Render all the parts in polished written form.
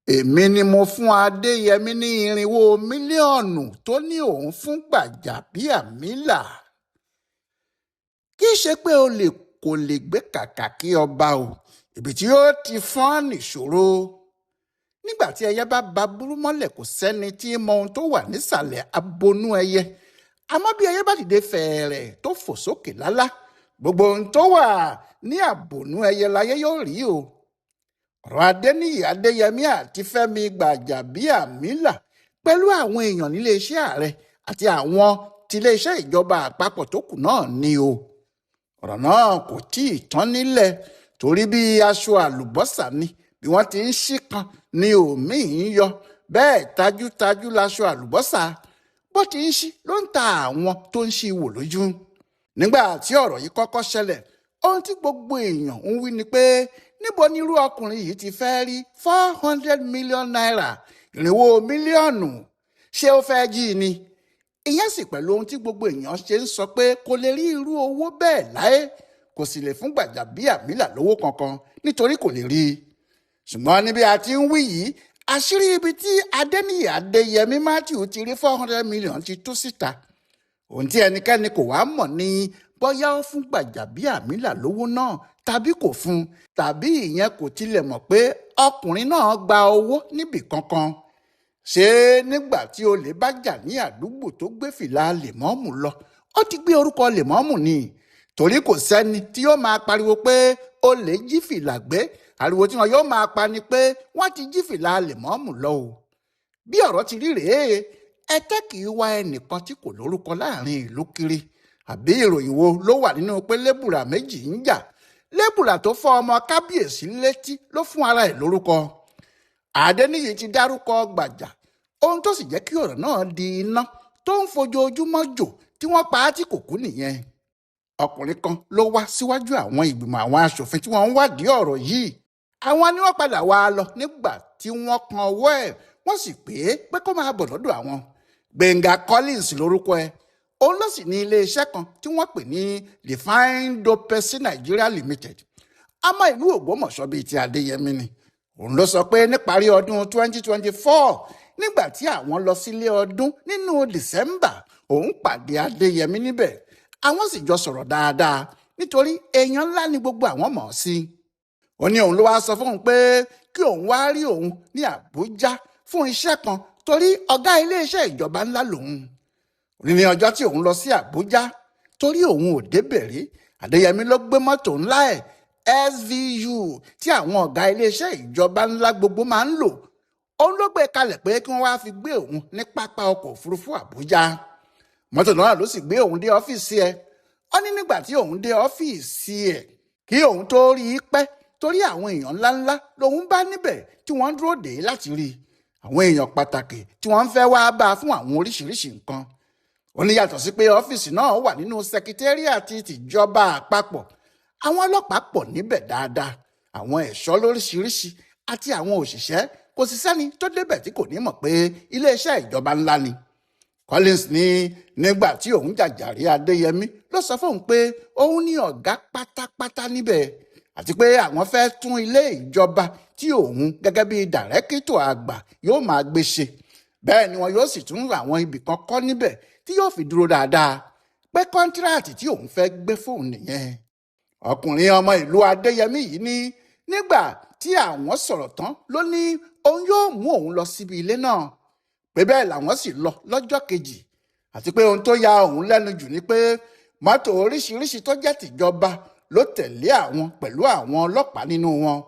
Èmi ni mo fún Adéyẹmi ní 400 mílíọ̀nù tó ní òun fún Gbàjàbíàmílà. Kì í ṣe pé olè kò lè gbé kàkà kí ọba o, ibi tí ó ti fọ́n nìṣòro. Nígbà tí ẹyẹ bá ba burú mọ́lẹ̀, kò sẹ́ni tí í mọ ohun tó wà nísàlẹ̀ abonú ẹyẹ. Àmọ́ bí ẹyẹ bá dìde fẹ̀ẹ̀rẹ̀ tó fò sókè lálá, gbogbo ohun tó wà ní àbònú ẹyẹ láyé yóò rí o. Ọ̀rọ̀ Adéníyì Adéyẹmí àti Fẹ́mi Gbàjàbíàmílà pẹ̀lú àwọn èèyàn níléeṣẹ́ ààrẹ àti àwọn tiléeṣẹ́ ìjọba àpapọ̀ tó kù náà ni o. Ọ̀rọ̀ náà kò tí ì tán nílẹ̀ torí bí aṣọ àlùbọ́sà ni, bí wọ́n ti ń ṣí kan ni òmíì ń yọ, bẹ́ẹ̀ tajútajú laṣọ àlùbọ́sà bó ti ń ṣí ló ń ta àwọn tó ń ṣí wò lójú. Nígbà tí ọ̀rọ̀ yìí kọ́kọ́ ṣẹlẹ̀, ohun tí gbogbo èèyàn ń wí ni pé níbo ni irú ọkùnrin yìí ti fẹ́ rí ₦400 million, 400 mílíọ̀nù? Ṣé ó fẹ́ jí ni? Ìyẹn sì pẹ̀lú ohun tí gbogbo èèyàn ṣe ń sọ pé kò lè rí irú owó bẹ́ẹ̀ láé, kò sì lè fún Gbàjàbíàmílà lówó kankan nítorí kò lè rí i. Ṣùgbọ́n níbi a ti ń wí yìí, àṣírí ibi tí Adéníyì Adéyẹmí Matthew ti rí 400 million ti tú síta. Ohun tí ẹnikẹ́ni kò wá mọ̀ ni bóyá ó fún Gbàjàbíàmílà lówó náà tàbí kò fún, tàbí ìyẹn kò tilẹ̀ mọ̀ pé ọkùnrin náà gba owó níbì kankan. Ṣé nígbà tí olè bá jà ní àdúgbò tó gbé fìlà lèmọ́ọ̀mù lọ, ó ti gbé orúkọ lèmọ́ọ̀mù ni? Torí kò sẹ́ni tí yóò máa pariwo pé olè jí fìlà gbé. Ariwo tí wọn yóò máa pa ni pé wọ́n ti jí fìlà lèmọ́ọ̀mù lọ o. Bí ọ̀rọ̀ ti rí rèé, ẹtẹ́ kì í wá ẹnìkan tí kò lórúkọ láàrin ìlú kiri. Àbí ìròyìn wo ló wà nínú pé lébùrà méjì ń jà? Lébùrà tó fọ́ ọmọ kábíyèsí létí ló fún ara ẹ̀ lórúkọ. Adéníyì ti dárúkọ Gbàjà, ohun tó sì jẹ́ kí ọ̀rọ̀ náà di iná tó ń fojoojúmọ́ jò tí wọ́n pa á tí kò kú nìyẹn. Ọkùnrin kan ló wá síwájú àwọn ìgbìmọ̀ àwọn aṣòfin tí wọ́n ń wádìí ọ̀rọ̀ yìí. Àwọn ni wọ́n padà wá a lọ nígbà tí wọ́n kan ọwọ́ ẹ̀, wọ́n sì pè é pé kó máa bọ̀ lọ́dọ̀ àwọn. Gbẹ̀ngà Collins lórúkọ ẹ̀. Òun ló sì ní iléeṣẹ́ kan tí wọ́n pè ní Refine Dopesi Nigeria Limited. Ọmọ ìlú Ògbómọ̀ṣọ́ bíi ti Adéyẹmí ni. Òun ló sọ pé níparí ọdún 2024, nígbà tí àwọn lọ sílé ọdún nínú December, òun pàdé Adéyẹmí níbẹ̀. Àwọn sì jọ sọ̀rọ̀ dáadáa nítorí èèyàn ńlá ni gbogbo àwọn mọ̀ ọ́ sí. Ó ní òun ló wá sọ fóun pé kí òun wá rí òun ní Àbújá fún iṣẹ́ kan torí ọ̀gá iléeṣẹ́ ìjọba ńlá lòun. Ó ní ní ọjọ́ tí òun lọ sí Àbújá torí òun ò débẹ̀ rí, Adéyẹmí ló gbé mọ́tò ńlá ẹ̀ SVU tí àwọn ọ̀gá iléeṣẹ́ ìjọba ńlá gbogbo máa ń lò. Òun ló gbé kalẹ̀ pé kí wọ́n wá fi gbé òun ní pápá ọkọ̀ òfurufú Àbújá. Mọ́tò náà ló sì gbé òun dé ọ́fíìsì ẹ̀. Ó ní nígbà tí òun dé ọ́fíìsì ẹ̀ kí òun tó rí i pẹ́, torí àwọn èèyàn ńláńlá lòun bá níbẹ̀ tí wọ́n ń dúró dè é láti rí i, àwọn èèyàn pàtàkì tí wọ́n ń fẹ́ wá bá a fún àwọn oríṣiríṣi nǹkan. Ó ní yàtọ̀ sí pé ọ́fíìsì náà wà nínú sẹkítẹ́rìàtì tìjọba àpapọ̀, àwọn ọlọ́pàá pọ̀ níbẹ̀ dáadáa, àwọn ẹ̀ṣọ́ lóríṣiríṣi àti àwọn òṣìṣẹ́. Kò sì sẹ́ni tó débẹ̀ tí kò ní mọ̀ pé iléeṣẹ́ ìjọba ńlá ni. Collins ní nígbà tí òun jàjàrí Adéyẹmí ló sọ fóun pé òun ní ọ̀gá pátápátá níbẹ̀ àti pé àwọn fẹ́ tún ilé ìjọba tí òun gẹ́gẹ́ bí dàrẹ́kítọ̀ àgbà yóò máa gbé ṣe. Bẹ́ẹ̀ ni wọn yóò sì tún àwọn ibì kan kọ́ níbẹ̀ tí yóò fi dúró dáadáa, pé kọ́ńtíráàtì tí òun fẹ́ gbé fóun nìyẹn. Ọkùnrin ọmọ ìlú Adéyẹmí yìí ní nígbà tí àwọn sọ̀rọ̀ tán ló ní òun yóò mú òun lọ síbi ilé náà, pé bẹ́ẹ̀ làwọn sì lọ lọ́jọ́ kejì, àti pé ohun tó ya òun lẹ́nu jù ni pé mọ́tò oríṣiríṣi tó jẹ́ tìjọba ló tẹ̀lé àwọn pẹ̀lú àwọn ọlọ́pàá nínú wọn.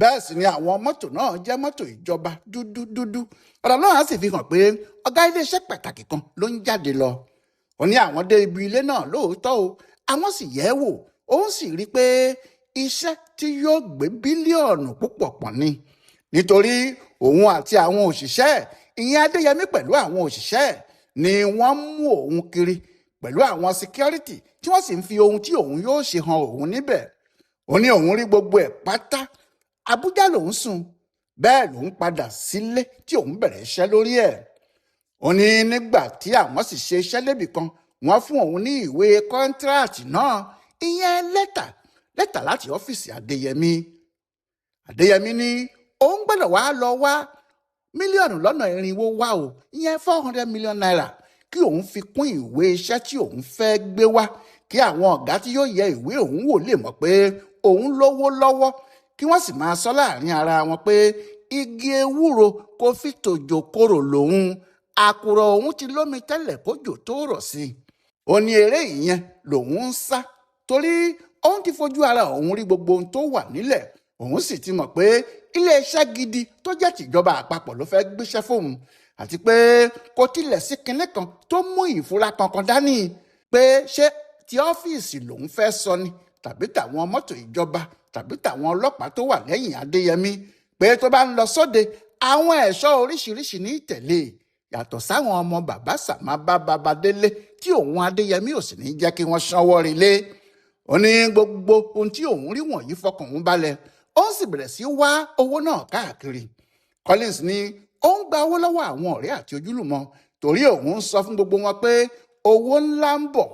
Bẹ́ẹ̀ sì ni àwọn mọ́tò náà jẹ́ mọ́tò ìjọba dúdú dúdú. Ọ̀rọ̀ náà sì fi hàn pé ọ̀gá iléeṣẹ́ pàtàkì kan ló ń jáde lọ. Ó ní àwọn dé ibi ilé náà lóòótọ́ o, àwọn sì yẹ̀ ẹ́ wò, òun sì rí i pé iṣẹ́ tí yóò gbé bílíọ̀nù púpọ̀ pọ̀n ni, nítorí òun àti àwọn òṣìṣẹ́, ìyẹn Adéyẹmí pẹ̀lú àwọn òṣìṣẹ́ ni wọ́n mú òun kiri pẹ̀lú àwọn síkírọ́rìtì tí wọ́n sì ń fi ohun tí òun yóò ṣe hàn òun níbẹ̀. Ó ní òun rí gbogbo ẹ̀ pátá. Àbújá lòun sùn, bẹ́ẹ̀ lòun padà sílé tí òun bẹ̀rẹ̀ iṣẹ́ lórí ẹ̀. Ó ní nígbà tí àwọn sì ṣe iṣẹ́ débì kan, wọ́n fún òun ní ìwé kọ́ńtíráàtì náà, ìyẹn lẹ́tà láti ọ́fíìsì Adéyẹmí. Adéyẹmí ní òun gbọ́dọ̀ wá lọ wá 400 mílíọ̀nù wá o, ìyẹn ₦400 million, kí òun fi kún ìwé iṣẹ́ tí òun fẹ́ gbé wá, kí àwọn ọ̀gá tí yóò yẹ ìwé òun wò lè mọ̀ pé òun lówó lọ́wọ́, kí wọ́n sì máa sọ láàrin ara wọn pé igi ewúro kò fi tòjò korò lòun, àkùrọ̀ òun ti lómi tẹ́lẹ̀ kójò tó rọ̀ sí i. Ó ní eré ìyẹn lòun ń sá torí òun ti fojú ara òun rí gbogbo ohun tó wà nílẹ̀, òun sì ti mọ̀ pé iléeṣẹ́ gidi tó jẹ́ tìjọba àpapọ̀ ló fẹ́ gbéṣẹ́ fóun, àti pé kò tilẹ̀ sí kinní kan tó mú ìfura kankan dání pé ṣé ti ọ́fíìsì lòun fẹ́ sọ ni tàbí tàwọn mọ́tò ìjọba tàbí tàwọn ọlọ́pàá tó wà lẹ́yìn Adéyẹmí, pé tó bá ń lọ sóde àwọn ẹ̀ṣọ́ oríṣiríṣi ní tẹ̀lé, yàtọ̀ sáwọn ọmọ bàbá sàmá bá bàbá délé tí òun Adéyẹmí ò sì ní jẹ́ kí wọ́n sanwó relé. Ó ní gbogbo ohun tí òun rí wọ̀nyí fọkàn òun balẹ̀, ó sì bẹ̀rẹ̀ sí wá owó náà káàkiri. Collins ní ó ń gba owó lọ́wọ́ àwọn ọ̀rẹ́ àti ojúlùmọ̀ torí òun ń sọ fún gbogbo wọn pé owó ńlá ń bọ̀,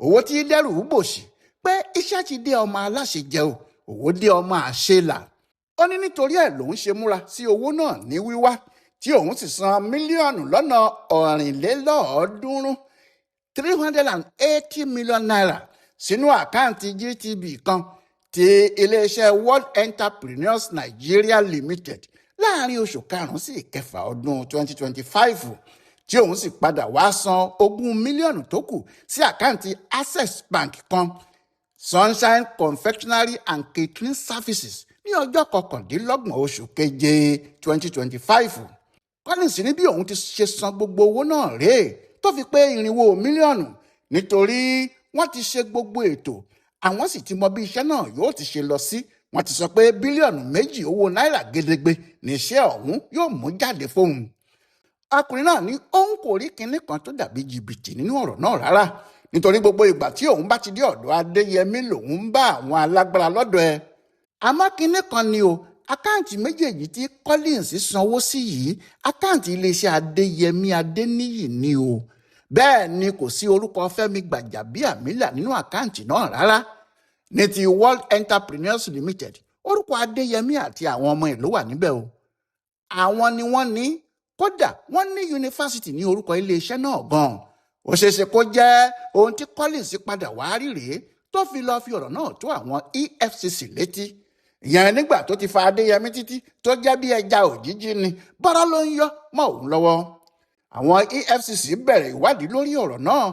owó tí dẹ́rù bòṣì, pé iṣẹ́ ti dé ọmọ aláṣẹ jẹ o, owó dé ọmọ àṣelà. Ó ní nítorí ẹ̀ lòun ṣe múra sí owó náà ní wíwá, tí òun sì san 380 mílíọ̀nù ₦380 million sínú àkáǹtì GTB kan ti iléeṣẹ́ World Entrepreneurs Nigeria Limited láàrin oṣù karùn-ún sí ìkẹfà ọdún 2025, tí òun sì padà wá san 20 mílíọ̀nù tó kù sí àkáǹtì Access Bank kan, Sunshine Confectionery and Catering Services, ní ọjọ́ 29 oṣù keje 2025. Collins ní bí òun ti ṣe san gbogbo owó náà rèé tó fi pé 400 mílíọ̀nù, nítorí wọ́n ti ṣe gbogbo ètò, àwọn sì ti mọ bí iṣẹ́ náà yóò ti ṣe lọ sí. Wọ́n ti sọ pé 2 bílíọ̀nù owó náírà gedegbe ní iṣẹ́ ọ̀hún yóò mú jáde fóun. Ọkùnrin náà ní òun kò rí kinní kan tó dàbí jìbìtì nínú ọ̀rọ̀ náà rárá, nítorí gbogbo ìgbà tí òun bá ti dé ọ̀dọ̀ Adéyẹmí lòun ń bá àwọn alágbára lọ́dọ̀ ẹ̀. Àmọ́ kinní kan ni o, àkáǹtì méjèèjì tí Collins sanwó sí yìí, àkáǹtì iléeṣẹ́ Adéyẹmí Adéníyì ni o. Bẹ́ẹ̀ ni kò sí orúkọ Fẹ́mi Gbàjàbíàmílà nínú àkáǹtì náà rárá. Ní ti World Entrepreneurs Limited, orúkọ Adéyẹmí àti àwọn ọmọ ẹ̀ ló wà níbẹ̀ o. Àwọn ni wọ́n ní, kódà wọ́n ní yunifásitì ní orúkọ iléeṣẹ́ náà gan-an. Ó ṣeéṣe kó jẹ́ ohun tí Collins padà wá rí rèé tó fi lọ́ọ́ fi ọ̀rọ̀ náà tó àwọn EFCC létí. Ìyẹn nígbà tó ti fa Adéyẹmí títí tó jẹ́ bí ẹja òjijì ni bọ́rọ́ ló ń yọ mọ́ òun lọ́wọ́. Àwọn EFCC bẹ̀rẹ̀ ìwádìí lórí ọ̀rọ̀ náà,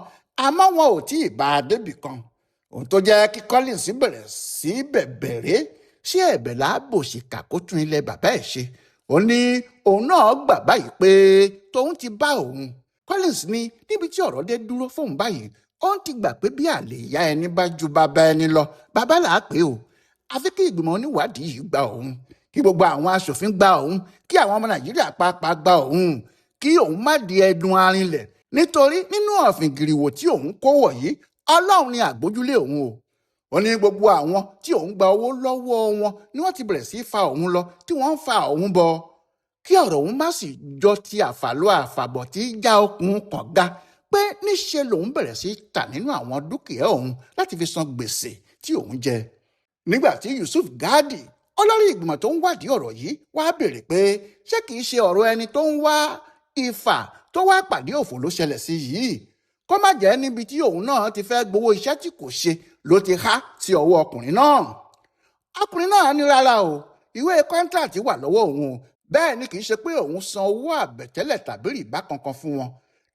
àmọ́ wọn ò tí ì bá a débì kan. Ohun tó jẹ́ kí Collins bẹ̀rẹ̀ sí bẹ̀bẹ̀ rèé, ṣé ẹ̀bẹ̀ láàbò ṣìkà kó tún ilẹ̀ bàbá ẹ̀ ṣe. Ó ní òun náà gbà báyìí pé tóun ti bá òun. Collins ní níbi tí ọ̀rọ̀ dé dúró fóun báyìí, òun ti gbà pé bí àlè ìyá ẹni bá ju bàbá ẹni lọ, bàbá là á pè o. Àfi kí ìgbìmọ̀ oníwádìí yìí gba òun, kí gbogbo àwọn aṣòfin gba òun, kí àwọn ọmọ Nàìjíríà pàápàá gba òun, kí òun má di ẹdun arinlẹ̀, nítorí nínú ọ̀fìn gìrìwò tí òun kó wọ̀ yìí, Ọlọ́run ni àgbójúlé òun o. Ó ní gbogbo àwọn tí òun gba owó lọ́wọ́ wọn ni wọ́n ti bẹ̀rẹ̀ sí í fa òun lọ, tí wọ́n ń fa òun bọ̀, kí ọ̀rọ̀ òun má sì jọ ti àfàlọ́ àfàbọ̀ tí já okùn kànga, pé níṣe lòun bẹ̀rẹ̀ sí í tà nínú àwọn dúkìá òun láti fi san gbèsè tí òun jẹ. Nígbà tí Yusuf Gadi, olórí ìgbìmọ̀ tó ń wádìí ọ̀rọ̀ yìí, wá béèrè pé ṣé kìí ṣe ọ̀rọ̀ ẹni tó ń wá ifá tó wá pàdé òfò ló ṣẹlẹ̀ sí yìí, kó má jẹ́ níbi tí òun náà ti fẹ́ gbowó iṣẹ́ tí kò ṣe ló ti há sí ọwọ́ ọkùnrin náà. Ọkùnrin náà ní rárá o, ìwé kọ́ńtàtì wà lọ́wọ́ òun o, bẹ́ẹ̀ ni kìí ṣe pé òun san owó àbẹ̀tẹ́lẹ̀ tàbí rìbá kankan fún wọn,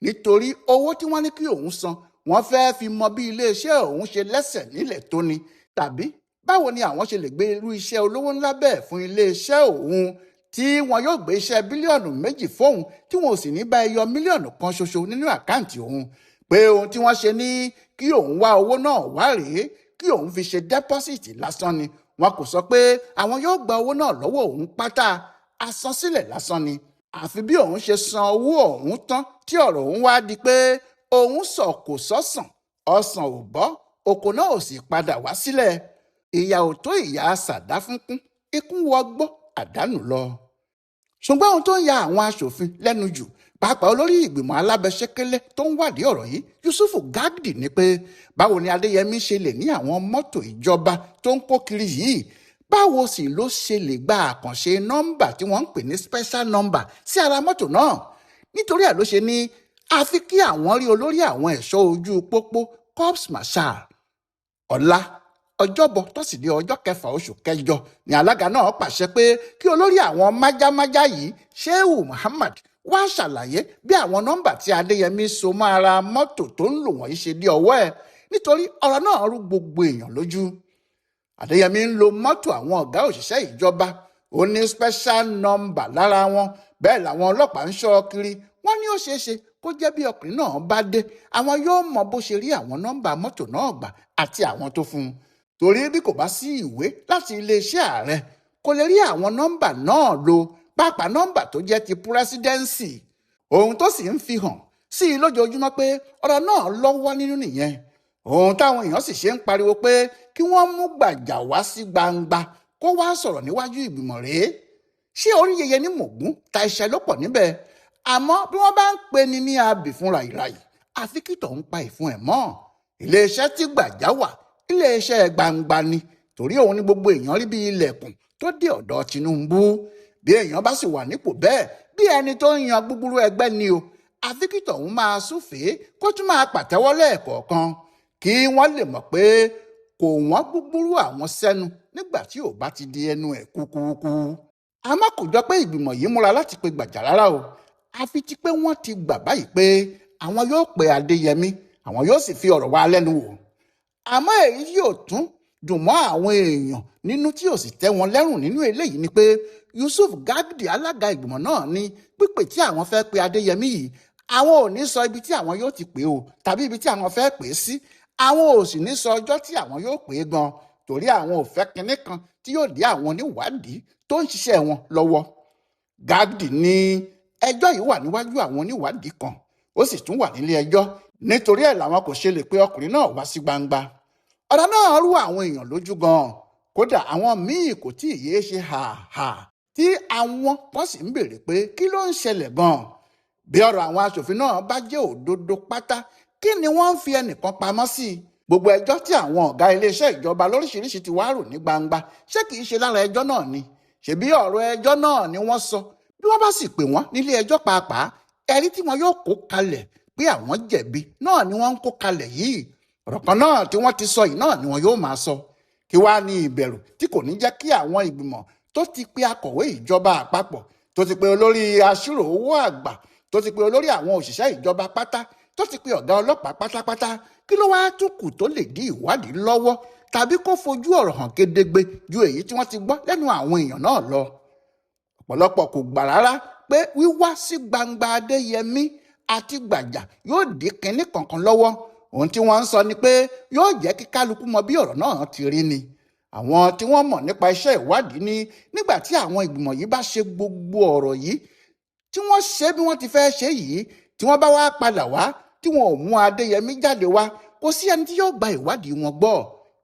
nítorí owó tí wọ́n ní kí òun san wọ́n fẹ́ẹ́ fi mọ bí iléeṣẹ́ òun ṣe lẹ́sẹ̀ nílẹ̀ tó ni, tàbí báwo ni àwọn ṣe lè gbé irú iṣẹ́ olówó ńlá bẹ́ẹ̀ fún iléeṣẹ́ òun tí wọn yóò gbé iṣẹ́ 2 bílíọ̀nù fóun tí wọn ò sì ní bá ẹyọ 1 mílíọ̀nù ṣoṣo nínú àkáǹtì òun, pé ohun tí wọ́n ṣe ní kí òun wá owó náà wá rèé kí òun fi ṣe dẹ́pọ́sìtì lásán ni. Wọn kò sọ pé àwọn yóò gba owó náà lọ́wọ́ òun pátá, àsansílẹ̀ lásán ni. Àfi bí òun ṣe san owó ọ̀hún tán tí ọ̀rọ̀ òun wá di pé òun sọ kò sọ́sàn, ọ̀sán ò bọ́, oko náà ò sì padà wá sílẹ̀. Ìyà ò tó ìyà sàdá fúnkún, ikú wọgbó àdánù lọ. Ṣùgbọ́n ohun tó ń ya àwọn aṣòfin lẹ́nu jù, pàápàá olórí ìgbìmọ̀ alábẹ́sẹ́kẹ́lẹ́ tó ń wádìí ọ̀rọ̀ yìí, Yusufu Gagdi, ní pé báwo ni Adéyẹmí ṣe lè ní àwọn mọ́tò ìjọba tó ń kó kiri yìí? Báwo sì ló ṣe lè gba àkànṣe nọ́mbà tí wọ́n ń pè ní special number sí ara mọ́tò náà? Nítorí ẹ̀ ló ṣe ní àfi kí àwọn rí olórí àwọn ẹ̀ṣọ́ ojú pópó, corps marshal. Ọ̀la Ọjọ́bọ̀ tọ́sídẹ̀ẹ́ ọjọ́ 6 oṣù kẹjọ ni alága náà pàṣẹ pé kí olórí àwọn májámájá yìí, Shehu Muhammad, wá ṣàlàyé bí àwọn nọ́mbà tí Adéyẹmí so mọ́ ara mọ́tò tó ń lò wọ̀nyí ṣe dé ọwọ́ ẹ̀, nítorí ọ̀rọ̀ náà rú gbogbo èèyàn lójú. Adéyẹmí ń lo mọ́tò àwọn ọ̀gá òṣìṣẹ́ ìjọba, ó ní special number lára wọn, bẹ́ẹ̀ làwọn ọlọ́pàá ń ṣọ́ kiri. Wọ́n ní ó ṣeé ṣe kó jẹ́ bí ọkùnrin náà bá dé, àwọn yóò mọ bó ṣe rí àwọn nọ́mbà mọ́tò náà gbà àti àwọn tó fún un, torí bí kò bá sí ìwé láti iléeṣẹ́ ààrẹ kò lè rí àwọn nọ́mbà náà lò, pàápàá nọ́mbà tó jẹ́ ti pírẹsidẹ́ǹsì. Ohun tó sì ń fi hàn sí i lójoojúmọ́ pé ọ̀rọ̀ náà lọ́wọ́ nínú nìyẹn. Ohun táwọn èèyàn sì ṣe ń pariwo pé kí wọ́n mú Gbàjà wá sí gbangba kó wá sọ̀rọ̀ níwájú ìgbìmọ̀ rèé. Ṣé orí yẹyẹ ní mògún ta iṣẹ́ ló pọ̀ níbẹ̀? Àmọ́ bí wọ́n bá ń pe ni ní abì fún ràìràì, àfi kí tọ̀hún pa ìfun ẹ̀ mọ́. Iléeṣẹ́ tí Gbàjà wà, iléeṣẹ́ gbangba ni, torí òun ni gbogbo èèyàn rí bí ilẹ̀kùn tó dé ọ̀dọ̀ Tinubu. Bí èèyàn bá sì wà nípò bẹ́ẹ̀, bí ẹni tó ń yan gbúgbúrú ẹgbẹ́ ni o, àfi kí tọ̀hún máa súfèé kó tún máa pàtẹ́wọ́ lẹ́ẹ̀kọ̀ọ̀kan kí wọ́n lè mọ̀ pé kò wọ́n gbúgbúrú àwọn sẹ́nu nígbà tí ò bá ti di ẹnu ẹ̀ kúkúkú. Àmọ́ kò jọ pé ìgbìmọ̀ yìí múra láti pe Gbàjà rárá o, àfi ti pé wọ́n ti gbà báyìí pé àwọn yóò pe Adéyẹmí, àwọn yóò sì fi ọ̀rọ̀ wá lẹ́nu wò. Àmọ́ èyí yóò tún dùn mọ́ àwọn èèyàn nínú tí ò sì tẹ́ wọn lẹ́rùn nínú eléyìí ni pé Yusuf Gagdi, alága ìgbìmọ̀ náà, ní pípè tí àwọn fẹ́ pe Adéyẹmí yìí, àwọn ò ní sọ ibi tí àwọn yóò ti pè o tàbí ibi tí àwọn fẹ́ pè é sí, àwọn ò sì ní sọ ọjọ́ tí àwọn yóò pè é gan, torí àwọn ò fẹ́ kinní kan tí yóò dí àwọn oníwádìí tó ń ṣiṣẹ́ wọn lọ́wọ́. Gagdi ní ẹjọ́ yìí wà níwájú àwọn oníwádìí kan, ó sì tún wà nílé ẹjọ́, nítorí ẹ̀ làwọn kò ṣe lè pe ọkùnrin náà wá sí gbangba. Ọ̀rọ̀ náà rú àwọn èèyàn lójú gan-an, kódà àwọn míì kò tí ì yéé ṣe hàhà, tí àwọn kan sì ń béèrè pé kí ló ń ṣẹlẹ̀ gan-an. Bí ọ̀rọ̀ àwọn aṣòfin náà bá jẹ́ òdodo pátá, kí ni wọ́n ń fi ẹnìkan pamọ́ sí? Gbogbo ẹjọ́ tí àwọn ọ̀gá iléeṣẹ́ ìjọba lóríṣiríṣi ti wá rò ní gbangba, ṣé kìí ṣe lára ẹjọ́ náà ni? Ṣebí ọ̀rọ̀ ẹjọ́ náà ni wọ́n sọ. Bí wọ́n bá sì pè wọ́n nílé ẹjọ́ pàápàá, ẹ̀rí tí wọn yóò kó kalẹ̀ pé àwọn jẹ̀bi náà ni wọ́n ń kó kalẹ̀ yìí. Ọ̀rọ̀ kan náà tí wọ́n ti sọ yìí náà ni wọn yóò máa sọ. Kí wàá ní ìbẹ̀rù tí kò ní jẹ́ kí àwọn ìgbìmọ̀ tó ti pe akọ̀wé ìjọba àpapọ̀, tó ti pe olórí aṣírò owó àgbà, tó ti pe olórí àwọn òṣìṣẹ́ ìjọba pátá, tó ti pe ọ̀gá ọlọ́pàá pátápátá, kí ló wáá tún kù tó lè dí ìwádìí lọ́wọ́ tàbí kó fojú ọ̀rọ̀ hàn kedegbe ju èyí tí wọ́n ti gbọ́ lẹ́nu àwọn èèyàn náà lọ? Ọ̀pọ̀lọpọ̀ kò gbà rárá pé wíwá sí gbangba Adéyẹmí àti Gbàjà yóò dí kinní kankan lọ́wọ́. Ohun tí wọ́n ń sọ ni pé yóò jẹ́ kí kálukú mọ bí ọ̀rọ̀ náà ti rí ni. Àwọn tí wọ́n mọ̀ nípa iṣẹ́ ìwádìí ní nígbà tí àwọn ìgbìmọ̀ yìí bá ṣe gbogbo ọ̀rọ̀ yìí, tí wọ́n ṣe bí wọ́n ti fẹ́ ṣe yìí, tí wọ́n bá wá padà wá tí wọn ò mú Adéyẹmí jáde wá, kò sí ẹni tí yóò gba ìwádìí wọn gbọ́.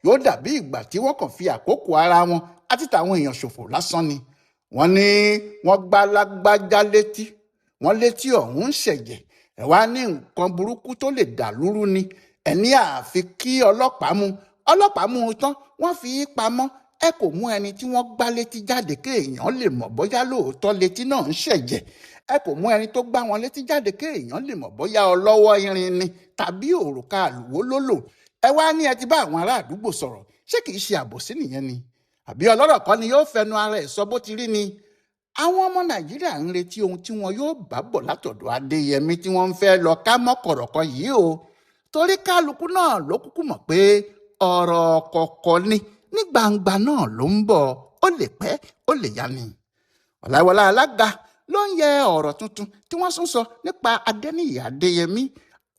Yóò dàbí ìgbà tí wọ́n kàn fi àkókò ara wọn àti tàwọn èèyàn ṣòfò lásán ni. Wọ́n ní wọ́n gbá lágbájá létí, wọ́n létí ọ̀hún ń ṣẹ̀jẹ̀, ẹ̀ wá ní nǹkan burúkú tó lè dà lúrú ni. Ẹ̀ ní àfi kí ọlọ́pàá mú, ọlọ́pàá mú un tán, wọ́n fi í pamọ́. Ẹ kò mú ẹni tí wọ́n gbá létí jáde kéèyàn lè mọ̀ bóyá lóòótọ́ létí náà ń ṣẹ̀jẹ̀. Ẹ kò mú ẹni tó gbá wọn létí jáde kéèyàn lè mọ̀ bóyá ọlọ́wọ́ irin ni tàbí òrùka àlùwó lólò. Ẹ wá ní ẹ ti bá àwọn ará àdúgbò sọ̀rọ̀, ṣé kìí ṣe àbòsí nìyẹn ni? Àbí ọlọ́rọ̀ kọ́ ni yóò fẹnu ara ẹ̀ sọ bó ti rí ni? Àwọn ọmọ Nàìjíríà ń retí ohun tí wọn yóò bá bọ̀ látọ̀dọ̀ Adéyẹmí tí wọ́n ń fẹ́ lọ ká mọ́kọ̀rọ̀kọ yìí o, torí kálukú náà ló kúkú mọ̀ pé ọ̀rọ̀ kọ̀ọ̀kọ̀ ni ní gbangba náà ló ń bọ̀, ó lè pẹ́ ó lè yá ni. Ọ̀làwọlá alága ló ń yẹ ọ̀rọ̀ tuntun tí wọ́n tún sọ nípa Adéníyì Adéyẹmí,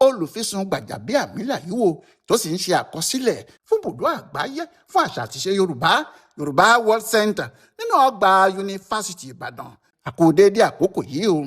olùfisùn Gbàjàbíàmílà yìí wò, tó sì ń ṣe àkọsílẹ̀ fún bùdó àgbáyé fún àṣà àtiṣe Yorùbá, Yorùbá World Center, nínú ọgbà Yunifásítì Ìbàdàn. Àkú déédéé àkókò yìí o.